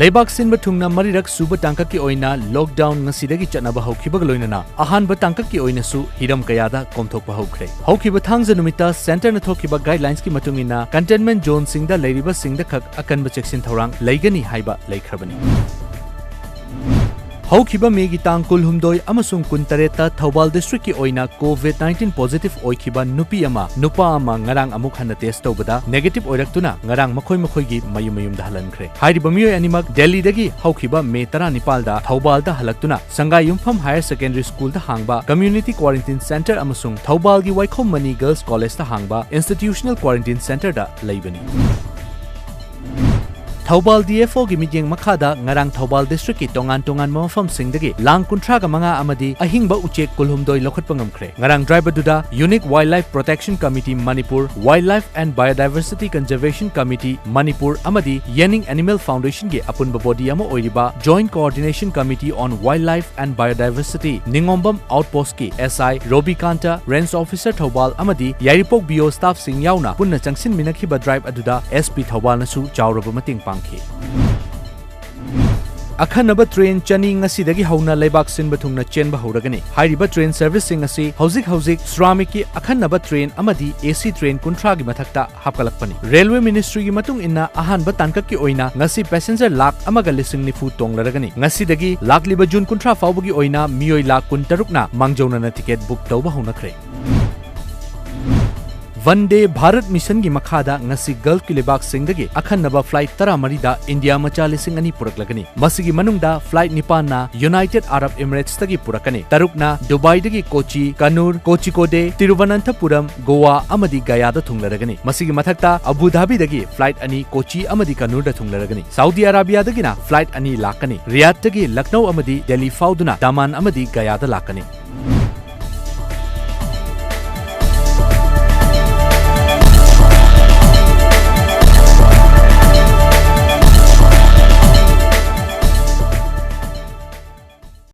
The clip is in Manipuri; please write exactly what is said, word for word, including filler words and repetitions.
ꯂꯩꯕꯥꯛ ꯁꯤꯟꯕ ꯊꯨꯡꯅ ꯃꯔꯤꯔꯛ ꯁꯨꯕ ꯇꯥꯡꯀꯛꯀꯤ ꯑꯣꯏꯅ lockdown ꯉꯁꯤꯗꯒꯤ ꯆꯠꯅꯕ ꯍꯧꯈꯤꯕꯒ ꯂꯣꯏꯅꯅ ꯑꯍꯥꯟꯕ ꯇꯥꯡꯀꯛꯀꯤ ꯑꯣꯏꯅꯁꯨ ꯍꯤꯔꯝ ꯀꯌꯥꯗ ꯀꯣꯝꯊꯣꯛꯄ ꯍꯧꯈ꯭ꯔꯦ꯫ ꯍꯧꯈꯤꯕ ꯊꯥꯡꯖ ꯅꯨꯃꯤꯠꯇ centreꯅ ꯊꯣꯛꯈꯤꯕ guidelinesꯀꯤ ꯃꯇꯨꯡ ꯏꯟꯅ containment zoneꯁꯤꯡꯗ ꯂꯩꯔꯤꯕꯁꯤꯡꯗ ꯈꯛ ꯑꯀꯟꯕ ꯆꯦꯛꯁꯤꯟ ꯊꯧꯔꯥꯡ ꯂꯩꯒꯅꯤ ꯍꯥꯏꯕ ꯂꯩꯈ꯭ꯔꯕꯅꯤ꯫ ꯍꯧꯈꯤꯕ ꯃꯦꯒꯤ ꯇꯥꯡ ꯀꯨꯟꯍꯨꯝꯗꯣꯏ ꯑꯃꯁꯨꯡ ꯀꯨꯟꯇꯔꯦꯠꯇ ꯊꯧꯕꯥꯜ districtꯀꯤ ꯑꯣꯏꯅ COVID nineteen positive ꯑꯣꯏꯈꯤꯕ ꯅꯨꯄꯤ ꯑꯃ, ꯅꯨꯄꯥ ꯑꯃ ꯉꯔꯥꯡ ꯑꯃꯨꯛ ꯍꯟꯅ test ꯇꯧꯕꯗ negative ꯑꯣꯏꯔꯛꯇꯨꯅ ꯉꯔꯥꯡ ꯃꯈꯣꯏ ꯃꯈꯣꯏꯒꯤ ꯃꯌꯨꯝ ꯃꯌꯨꯝꯗ ꯍꯜꯍꯟꯈ꯭ꯔꯦ꯫ ꯍꯥꯏꯔꯤꯕ ꯃꯤꯑꯣꯏ ꯑꯅꯤꯃꯛ ꯗꯦꯜꯂꯤꯗꯒꯤ ꯍꯧꯈꯤꯕ ꯃꯦ ꯇꯔꯥꯅꯤꯄꯥꯜꯗ ꯊꯧꯕꯥꯜꯗ ꯍꯜꯂꯛꯇꯨꯅ ꯁꯪꯒꯥꯏꯌꯨꯝꯐꯝ Higher Secondary Schoolꯗ ꯍꯥꯡꯕ Community Quarantine Centre ꯑꯃꯁꯨꯡ ꯊꯧꯕꯥꯜꯒꯤ ꯋꯥꯏꯈꯣꯝ ꯃꯅꯤ Girls Collegeꯇ ꯍꯥꯡꯕ Institutional Quarantine Centreꯗ ꯂꯩꯕꯅꯤ꯫ ꯊꯧꯕꯥꯜ DFOꯒꯤ ꯃꯤꯠꯌꯦꯡ ꯃꯈꯥꯗ ꯉꯔꯥꯡ ꯊꯧꯕꯥꯜ districtꯀꯤ ꯇꯣꯉꯥꯟ ꯇꯣꯉꯥꯟꯕ ꯃꯐꯝꯁꯤꯡꯗꯒꯤ ꯂꯥꯡ ꯀꯨꯟꯊ꯭ꯔꯥꯒ ꯃꯉꯥ ꯑꯃꯗꯤ ꯑꯍꯤꯡꯕ ꯎꯆꯦꯛ ꯀꯨꯜꯍꯨꯝꯗꯣꯏ ꯂꯧꯈꯠꯄ ꯉꯝꯈ꯭ꯔꯦ꯫ ꯉꯔꯥꯡ drive ꯑꯗꯨꯗ Unique Wildlife Protection Committee Manipur, Wildlife and Biodiversity Conservation Committee Manipur ꯑꯃꯗꯤ Yening Animal Foundationꯒꯤ ꯑꯄꯨꯟꯕ body ꯑꯃ ꯑꯣꯏꯔꯤꯕ Joint Coordination Committee on Wildlife and Biodiversity ꯅꯤꯉꯣꯝꯕꯝ Outpostꯀꯤ SI ꯔꯣꯕꯤꯀꯥꯟꯇ, Range Officer Thoubal ꯑꯃꯗꯤ ꯌꯥꯏꯔꯤꯄꯣꯛ BO staffꯁꯤꯡ ꯌꯥꯎꯅ ꯄꯨꯟꯅ ꯆꯪꯁꯤꯟꯃꯤꯟꯅꯈꯤꯕ drive ꯑꯗꯨꯗ SP ꯊꯧꯕꯥꯜꯅꯁꯨ ꯆꯥꯎꯔꯕ ꯃꯇꯦꯡ ꯄꯥꯡꯈꯤ꯫ ꯑꯈꯟꯅꯕ train ꯆꯅꯤ ꯉꯁꯤꯗꯒꯤ ꯍꯧꯅ ꯂꯩꯕꯥꯛ ꯁꯤꯟꯕ ꯊꯨꯡꯅ ꯆꯦꯟꯕ ꯍꯧꯔꯒꯅꯤ꯫ ꯍꯥꯏꯔꯤꯕ train serviceꯁꯤꯡ ꯑꯁꯤ ꯍꯧꯖꯤꯛ ꯍꯧꯖꯤꯛ ꯁ꯭ꯔꯥꯃꯤꯛꯀꯤ ꯑꯈꯟꯅꯕ train ꯑꯃꯗꯤ AC train ꯀꯨꯟꯊ꯭ꯔꯥꯒꯤ ꯃꯊꯛꯇ ꯍꯥꯞꯀꯠꯂꯛꯄꯅꯤ꯫ Railway Ministryꯒꯤ ꯃꯇꯨꯡ ꯏꯟꯅ ꯑꯍꯥꯟꯕ ꯇꯥꯡꯀꯛꯀꯤ ꯑꯣꯏꯅ ꯉꯁꯤ passenger ꯂꯥꯈ ꯑꯃꯒ ꯂꯤꯁꯤꯡ ꯅꯤꯐꯨ ꯇꯣꯡꯂꯔꯒꯅꯤ꯫ ꯉꯁꯤꯗꯒꯤ ꯂꯥꯛꯂꯤꯕ June ꯀꯨꯟꯊ꯭ꯔꯥ ꯐꯥꯎꯕꯒꯤ ꯑꯣꯏꯅ ꯃꯤꯑꯣꯏ ꯂꯥꯈ ꯀꯨꯟꯇꯔꯨꯛꯅ ꯃꯥꯡꯖꯧꯅꯅ ticket book ꯇꯧꯕ ꯍꯧꯅꯈ꯭ꯔꯦ꯫ ꯚꯟꯗꯦ ꯚꯥꯔꯠ ꯃꯤꯁꯟꯒꯤ ꯃꯈꯥꯗ ꯉꯁꯤ Gulfꯀꯤ ꯂꯩꯕꯥꯛꯁꯤꯡꯗꯒꯤ ꯑꯈꯟꯅꯕ flight ꯇꯔꯥꯃꯔꯤꯗ ꯏꯟꯗꯤꯌꯥ ꯃꯆꯥ ꯂꯤꯁꯤꯡ ꯑꯅꯤ ꯄꯨꯔꯛꯂꯒꯅꯤ꯫ ꯃꯁꯤꯒꯤ ꯃꯅꯨꯡꯗ flight ꯅꯤꯄꯥꯟꯅ United Arab Emiratesꯇꯒꯤ ꯄꯨꯔꯛꯀꯅꯤ, ꯇꯔꯨꯛꯅ ꯗꯨꯕꯥꯏꯗꯒꯤ ꯀꯣꯆꯤ, ꯀꯅꯨꯔ, ꯀꯣꯆꯤꯀꯣꯗꯦ, ꯇꯤꯔꯨꯚꯅꯟꯊꯄꯨꯔꯝ, ꯒꯣꯋꯥ ꯑꯃꯗꯤ ꯒꯌꯥꯗ ꯊꯨꯡꯂꯔꯒꯅꯤ꯫ ꯃꯁꯤꯒꯤ ꯃꯊꯛꯇ ꯑꯕꯨ ꯙꯥꯕꯤꯗꯒꯤ flight ꯑꯅꯤ ꯀꯣꯆꯤ ꯑꯃꯗꯤ ꯀꯅꯨꯔꯗ ꯊꯨꯡꯂꯔꯒꯅꯤ꯫ ꯁꯥꯎꯗꯤ ꯑꯔꯥꯕꯤꯌꯥꯗꯒꯤꯅ flight ꯑꯅꯤ ꯂꯥꯛꯀꯅꯤ꯫ ꯔꯤꯌꯥꯗꯇꯒꯤ ꯂꯈꯅꯧ ꯑꯃꯗꯤ ꯗꯦꯜꯂꯤ ꯐꯥꯎꯗꯨꯅ ꯗꯥꯃꯥꯟ ꯑꯃꯗꯤ ꯒꯌꯥꯗ ꯂꯥꯛꯀꯅꯤ꯫